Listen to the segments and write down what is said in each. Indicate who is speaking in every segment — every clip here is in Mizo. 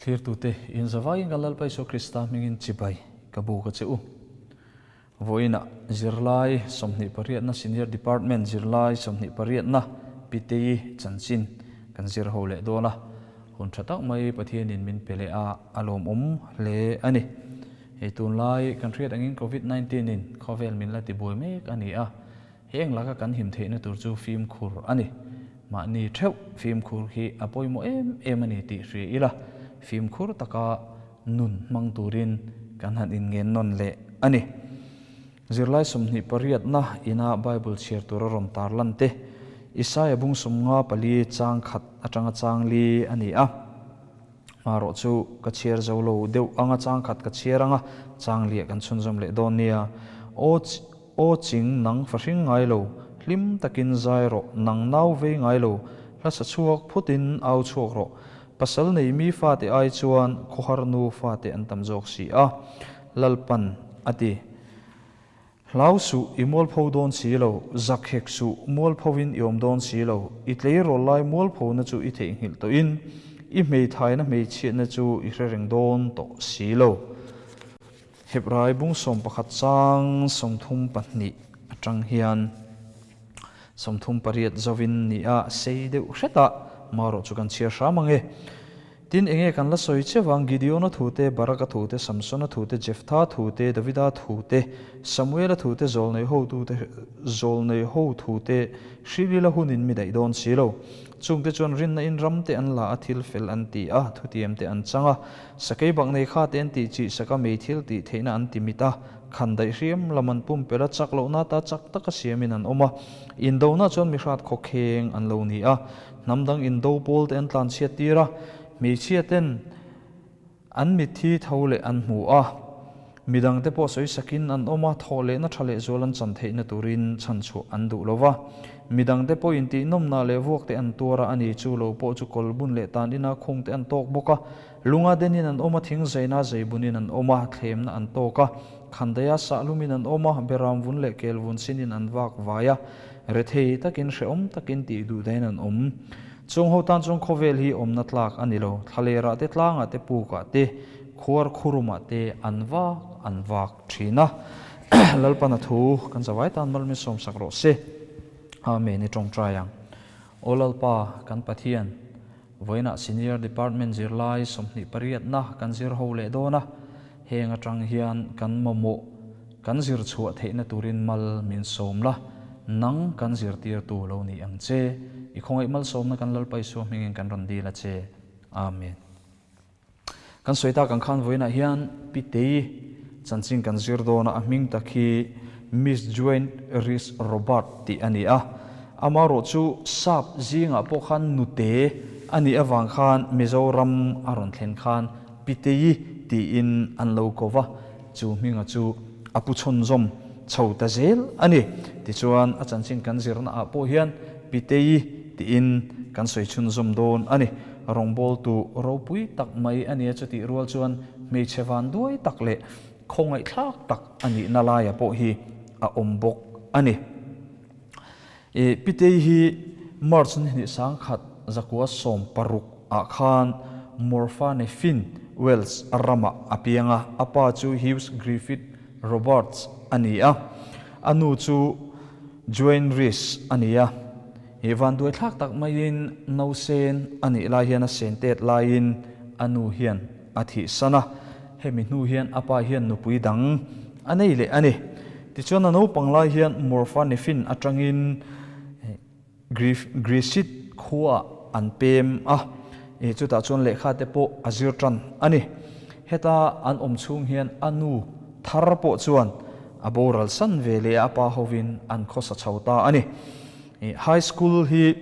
Speaker 1: Thlirtute, in zavaiin kan Lalpa Isua Krista hmingin chibai ka buk a che u. Vawiinah zirlai 28na Senior Department zirlai 28na Pitei chanchin kan zir ho leh dawn a, hun tha tak mai Pathianin min pe leh a, a lawmawm hle a ni. Hei tunlai kan hriat angin Covid 19 in khawvel min la tibuai mek a ni a, Heng laka kan him theihna tur chu fimkhur a ni. Mahni theuh fimkhur hi a pawimawh em em a ni tih hria ila, fimkhur taka nun hmang turin kan han inngen nawn leh a ni. Zirlai 28na ina Bible chhiar tur a rawn tar lan te, Isaia bung 54 chang khat atanga chang li a ni a. Hmarawh chu ka chhiar zo lo deuh anga chang khat ka chhiar anga chang liah kan chhunzawm leh dawn nia. Aw Aw ching nang fahring ngai lo, hlim takin zai rawh, nang nau vei ngai lo, hla sa chhuak phutin au chhuak rawh. Pasal nei mi fate ai chuan khawhar nu fate an tam zawk si a, Lalpan a ti. Hlau suh, i mualpho dawn si lo, zak hek suh, mualphovin i awm dawn si lo, i tleirawl lai mualphona chu i theihnghilh tawhin, i hmeithaina hmeichhiatna chu i hre reng dawn tawh si lo. Hebrai bung 11 chang 32 atang hian 38 zovin ni a sei deuh hret a, marawh chu kan chhiar hram ang e. Tin, enge kan la sawi che vang Gideona thu te, Baraka thu te, Samsona thu te, Jeftha thu te, Davida thu te, Samuela thu te, Zawlnei hotu te, Zawlnei ho thu te, Hrilila hunin mi daih dawn si lo. Chungte chuan rinna in ram te an la a, thil fel an ti a, thutiam te an chang a, Sakei bak nei kha te an tih chih sak a, mei thil tih theihna an ti mit a, khan daih hriam lam an pumpelh a, chak lohna ata chak taka siamin an awm a. Indona chuan mi hrat khawkheng an lo ni a, hnam dang indo pawl te an tlanchhiat tir a, hmeichhia ten an mitthi tho leh an hmu a, midang te pawh sawi sakin an awm a, thawh lehna tha leh zual an chan theihna turin chhanchhuah an duh lo va. Midang te pawh intihnawmna leh vuak te an tuar a, ani chu lo pawh chu kawl bun leh tan ina khung te an tawk bawk a. Lunga denin an awm a, thing zaina zei bunin an awm a, thlemna an tawk a, khandaia sahlumin an awm a, beram vun leh kel vun sinin an vak vai a, rethei takin hrehawm takin tih duh dahin an awm. Chung ho tan chuan khawvel hi awmna tlak a ni lo, thlalerah te tlangah te pukah te khuar khurumah te an vak an vak thin a. Lalpana thu kan zavai tan mal min sawmsak rawh se. Amen i tawngtai ang. Aw Lalpa kan Pathian. Vawiinah Senior Department zirlai 28na kan zir ho leh dawn a, heng atang hian kan mamawh kan zir chhuah theihna turin mal min sawm la, nang kan zirtirtu lo ni ang che. I khawngaih malsawmna kan Lalpa Isua hmingin kan rawn dil a che. Amen. Kan sawi tak ang khan vawiinah hian Pitei chanchin kan zir dawn a, a hming tak hi Miss Joan Rhys Robert tih a ni a. Amaherawh chu sap zingah pawh khan nute a nih avang khan Mizoram a rawn thlen khan Pitei tiin an lo ko va, chu hminga chu a pu chhawnzawm chho ta zel a ni. Tichuan a chanchin kan zirna ah pawh hian Pitei tiin kan sawi chhunzawm dawn a ni. Rawngbawltu ropui tak mai a nia chutih rual chuan hmeichhe van duai tak leh khawngaihthlak tak a nihna laia pawh hi a awm bawk a ni. I Pitei hi March ni hnih sangkhat 160 ah khan Morfa Nefin, Wales ramah a piang a, a pa chu Hughes Griffith Roberts a ni a, a nu chu Joan Rees a ni a. Hi vanduaithlak tak maiin nausen a nih lai hian a sen tet laiin a nu hian a thihsan a, hemi hnu hian a pa hian nupui dang a nei leh a ni. Tichuan a naupang lai hian Morfa Nefin atangin Grisit khuaah an pem a, chutah chuan lehkha te pawh a zir tan a ni. Heta an awm chhung hian a nu thar pawh chuan a boral san ve leh a, a pa hovin an khawsa chho ta a ni. High School hi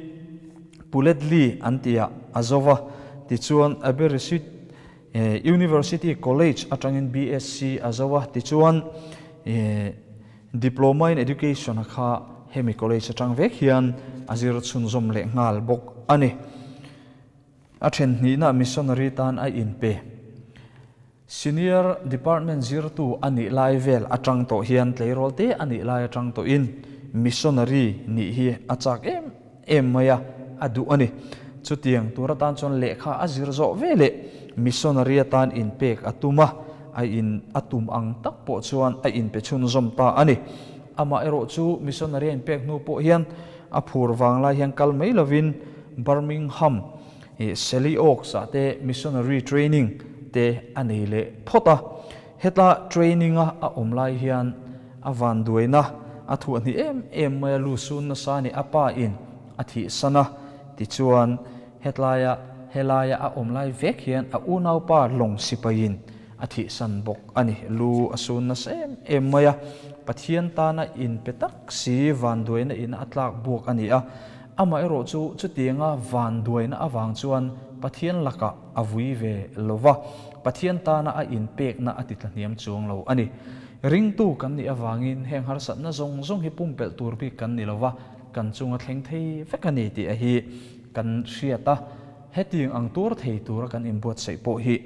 Speaker 1: Puledli an tih ah a zo va, tichuan Aberystwyth University College atangin BSc a zo a, tichuan Diploma in Education a kha hemi college atang vek hian a zir chhunzawm leh nghal bawk a ni. A then hnihna missionary tan a inpe. Senior Department zirtu a nih lai vel atang tawh hian tleirawl te a nih lai atang tawhin missionary nih hi a chak em em mai a, a duh a ni. Chutiang tur atan chuan lehkha a zir zawh ve leh. Missionary atan inpek a tum a, a in a tum ang tak pawh chuan a inpe chhunzawm ta a ni. Amah erawh chu missionary a inpek hnu pawh hian a phur vang lai hian kal mai lovin Birmingham Selly Oaks ah te missionary training te a nei leh phawt a. Heta training a a awm lai hian a vanduaina a thuahhnih em em mai a lu sun nasa ni a pa in a thihsan a, tichuan Hetlaia helaia a awm lai vek hian a unaupa lawng sipaiin a thihsan bawk a ni. Lu a sun nasa em em mai a, Pathian tana inpe tak si vanduaina in a tlak buak a ni a. Amaherawh chu chutianga vanduaina avang chuan Pathian lakah a vui ve lo va, Pathian tana a inpekna a ti tlahniam chuang lo a ni. Ringtu kan nih avangin heng harsatna zawng zawng hi pumpelh tur bik kan ni lo va, kan chunga thleng thei vek a ni tih a hi kan hriat a, hetiang ang tuar thei tura kan inbuatsaih pawh hi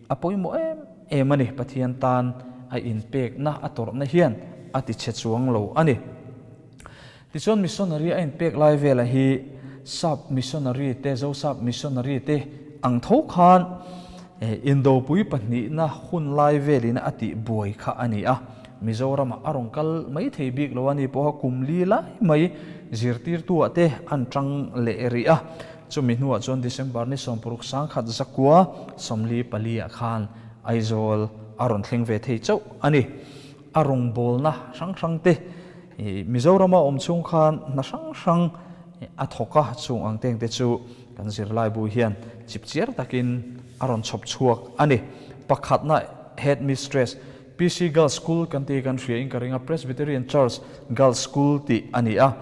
Speaker 1: a pawimawh em em a ni. Pathian tan a inpekna a tawrhna hian a ti chhe chuang lo a ni. Tichuan missionary a inpek lai vela hi sap missionary te, Zosap missionary te ang tho khan Indopui pahnihna hun lai velin a tih buai kha a ni a. Mizoramah a rawn kal mai thei bik lo a ni pawha kum li lai mai zirtirtuah te an tang leh rih a. Chumi hnuah chuan December ni 60 sangkhat zakua 44 ah khan Aizawl a rawn thleng ve thei chauh a ni. A rawngbawlna hrang hrang te Mizorama awm chhung khan hna hrang hrang a thawk a, chung ang teng te chu kan zirlaibu hian chipchiar takin a rawn chhawp chhuak a ni. Pakhatna Headmistress PC Girls School kan tih hi kan hria in ka ring a, Presbyterian Church Girls School tih a ni a.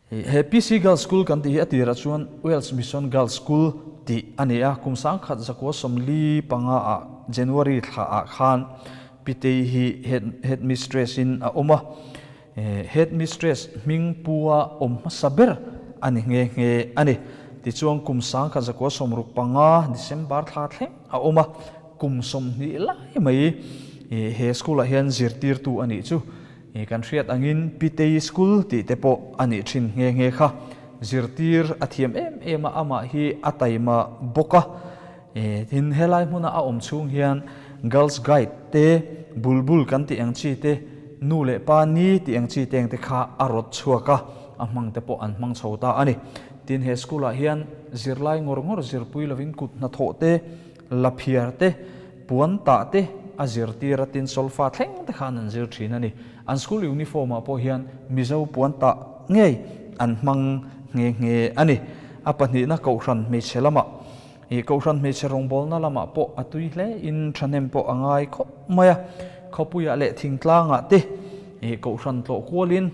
Speaker 1: He PC Girls School kan tih hi a tirah chuan Wales Mission Girls School tih a ni a, kum sangkhat zakua 45 ah January thla ah khan Pitei hi Headmistress in a awm a. Headmistress hming pua awm hmasa ber a ni nghe nghe a ni. Tichuan kum sangkhat zakua 65 December thla thleng a awm a, kum 20 lai mai he school ah hian zirtirtu a nih chu. Kan hriat angin Pitei School tih te pawh a nih thin nghe nghe kha. Zirtir a thiam em em a, amah hi a taima bawk a. Tin, helai hmuna a awm chhung hian Girls Guide te, Bulbul kan tih ang chi te, nu leh pa ni tih ang chi teng te kha a rawt chhuak a, a hmang te pawh an hmang chho ta a ni. Tin, he school ah hian zirlai ngawr ngawr zirpui lovin kut hnathawh te, laphiar te, puan tah te a zirtir a, tin solfa thleng te khan an zir thin a ni. An school uniform ah pawh hian Mizo puan tah ngei an hmang nghe nghe a ni. A pahnihna Kohhran hmeichhe lamah Ih Kohhran hmeichhe rawngbawlna lamah pawh a tui hle in thahnem pawh a ngai khawp mai a, khawpuiah leh thingtlangah te ih Kohhran tlawh kualin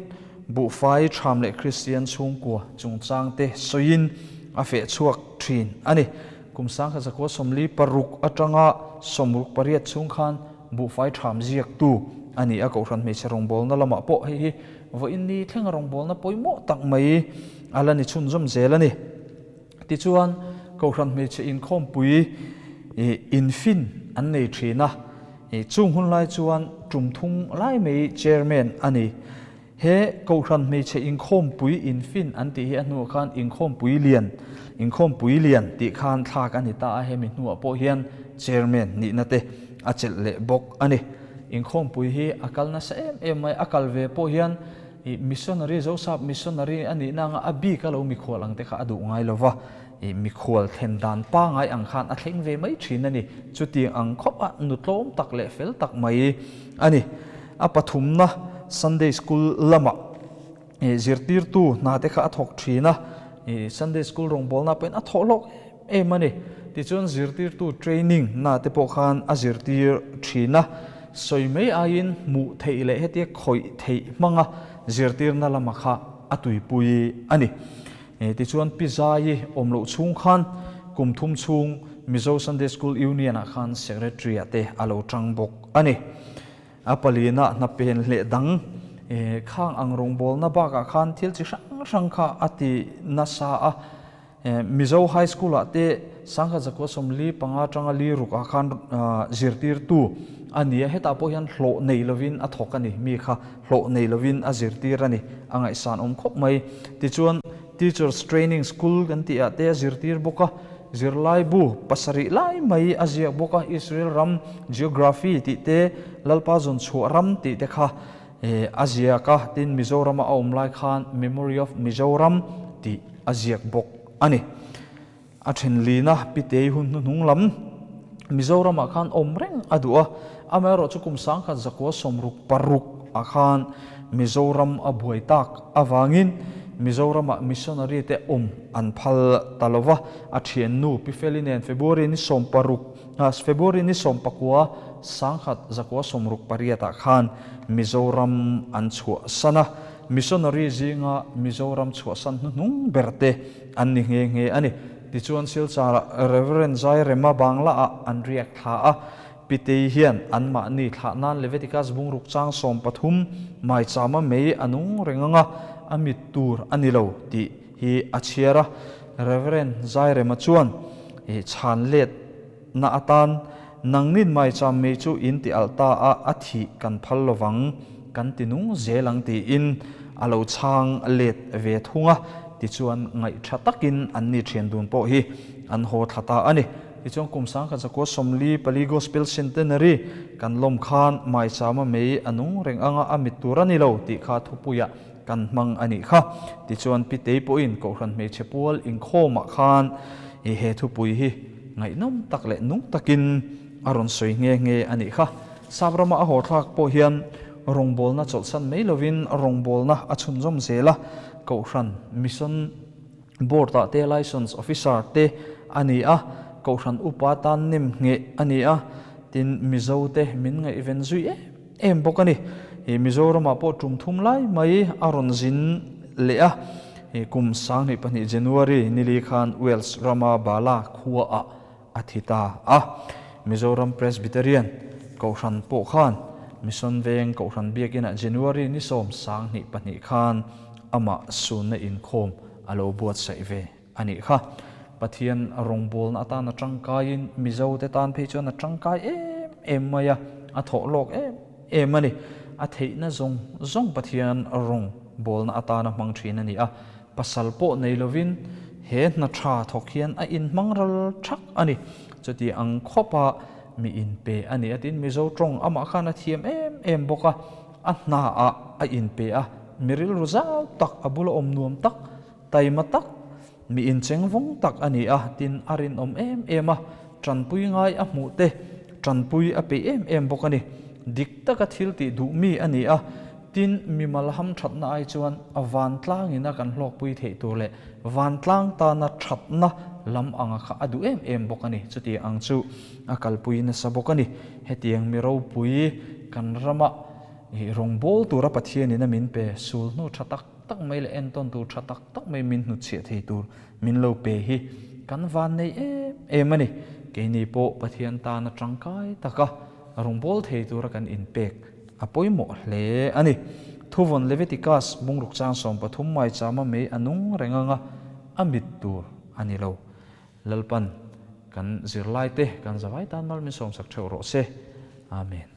Speaker 1: buhfai tham leh Kristian chhungkua chungchang te sawiin a feh chhuak thin a ni. Kum sangkhat zakua 46 atanga 68 chhung khan buhfai tham ziaktu a ni a, Kohhran hmeichhe rawngbawlna lamah pawh hei hi vawiin ni thlenga rawngbawlna pawimawh tak mai a la ni chhunzawm zel a ni. Tichuan, Kohhran hmeichhe inkhawmpui infin an nei thin a, chung hun lai chuan tum thung lai mai Chairman a ni. He Kohhran hmeichhe inkhawmpui infin an tih hi a hnuah khan inkhawmpui lian, inkhawmpui lian tih khan thlak a ni ta a, hemi hnuah pawh hian Chairman nihna te a chelh leh bawk a ni. Inkhawmpui hi a kal nasa em em mai, a kal ve pawh hian I missionary, Zosap missionary a nihna anga a bik a lo mikhual ang te kha a duh ngai lo va, i mikhual thlen dan pangai ang khan a thleng ve mai thin a ni. Chutiang ang khawp a nu tlawm tak leh fel tak mai a ni. A pathumna Sunday School lamah i zirtirtu hna te kha a thawk thin a, i Sunday School rawngbawlna pawhin a thawh hlawk em em a ni. Tichuan zirtirtu training na te pawh khan a zirtir thin a, sawi mai aiin hmuh theih leh hetia khawih theih hmanga zirtirna lama kha a tuipui a ni. Tichuan Pi Zaii awm loh chhung khan kum thum chhung Mizo Sunday School Union ah khan Secretary ah te a lo tang bawk a ni. A palina hna pen hleh dang khang ang rawngbawlna bakah khan thil chi hrang hrang kha a ti nasa a. Mizo High School ah te sangkhat zakua 45 atanga li ruk ah khan zirtirtu a ni a, hetah pawh hian hlawh nei lovin a thawk a ni, mi kha hlawh nei lovin a zirtir a ni, a ngaihsan awm khawp mai. Tichuan Teachers Training School kan tih ah te a zirtir bawk a, Zirlaibu pasarih lai mai a ziak bawk a, Israel ram Geography tih te, Lalpa zawn chhuah ram tih te kha a ziak a, tin Mizorama a awm lai khan Memory of Mizoram tih a ziak bawk a ni. A then lina Pitei hun hnuhnung lam Mizoramah khan awm reng a duh a, amaherawh chu kum sangkhat zakua 66 ah khan Mizoram a buai tak avangin Mizoramah missionary te awm an phal ta lo va, a thiannu Pi Feli nen February ni 16 February ni 19 sangkhat zakua 68 ah khan Mizoram an chhuahsan a, missionary zinga Mizoram chhuahsan hnuhnung ber te an ni nghe nghe a ni. Tichuan Silchar-ah Rev. Zairema Bangla-ah an riak thla a, Pitei hian anmahni thlah nan Leviticus bungruk chang 13 maichama mei a nung reng anga a mit tur a ni lo tih hi a chhiar a. Rev. Zairema chuan chhan let na atan nangnin maicham mei chu in ti alh ta a, a thih kan phal lovang kan ti nung zel ang tiin a lo chhang let ve thung a. Tichuan ngaihtha takin anni thian dun pawh hi an haw thla ta a ni. Tichuan kum sangkhat zakua 44 Gospel Centenary kan lawm khan maichama mei a nung reng anga a mit tur a ni lo tih kha thupuiah kan hmang a nih kha. Tichuan Pitei pawhin Kohhran hmeichhe pual inkhawmah khan he thupui hi ngaihnawm tak leh nung takin a rawn sawi nghe nghe a nih kha. Sap rama a haw thlak pawh hian rawngbawlna chawlhsan mai lovin rawngbawlna a chhunzawm zel a, Kohhran Mission Board-ah te License Officer te a ni a, Kohhran upa tan nem ngheh a ni a, tin Mizo te min ngaihven zui em em bawk a ni. Ih Mizoramah pawh tum thum lai mai a rawn zin leh a, ih kum 2002 January nili khan Wales rama Bala khuaah a thi ta a. Mizoram Presbyterian Kohhran pawh khan Mission Veng Kohhran Biakinah January ni 10 2002 khan amah sunna inkhawm a lo buatsaih ve a nih kha. Pathian rawngbawlna atana tangkaiin Mizote tan phei chuan a tangkai em em mai a, a thawh lawk em em a ni. A theihna zawng zawng Pathian rawngbawlna atana hmang thin a ni a. Pasal pawh nei lovin he hna tha thawk hian a inhmang ral thak a ni. Chuti ang khawpa mi inpe a ni a tiin Mizo tawng amah khan a thiam em em bawk a, a hna ah a inpe a, mi rilru zau tak, a bula awm nuam tak, taima tak, mi incheng vawng tak a ni a tin a rinawm em em a, tanpui ngai a hmuh te tanpui a peih em em bawk a ni. Dik taka thil tih duh mi a ni a. Tin, mimal hamthatna ai chuan a vantlangina kan hlawkpui theih tur leh vantlang tana thatna lam anga kha a duh em em bawk a ni. Chuti ang chu a kalpui nasa bawk a ni. Hetiang mi ropui kan rama rawngbâwl tura Pathianin a min pe sulhnu tha tak tak mai leh entawn tur tha tak tak mai min hnutchhiah thei tur min lo pe hi kan vannei em em a ni. Keini pawh Pathian tana tangkai taka rawngbâwl thei tura kan inpek A pawimawh hle a ni. Thuvawn Leviticus bungruk chang 13 maichama mei a nung reng anga a mit tur a ni lo. Lalpan kan zirlaite kan zavai tan mal min sawmsak theuh rawh se. Amen.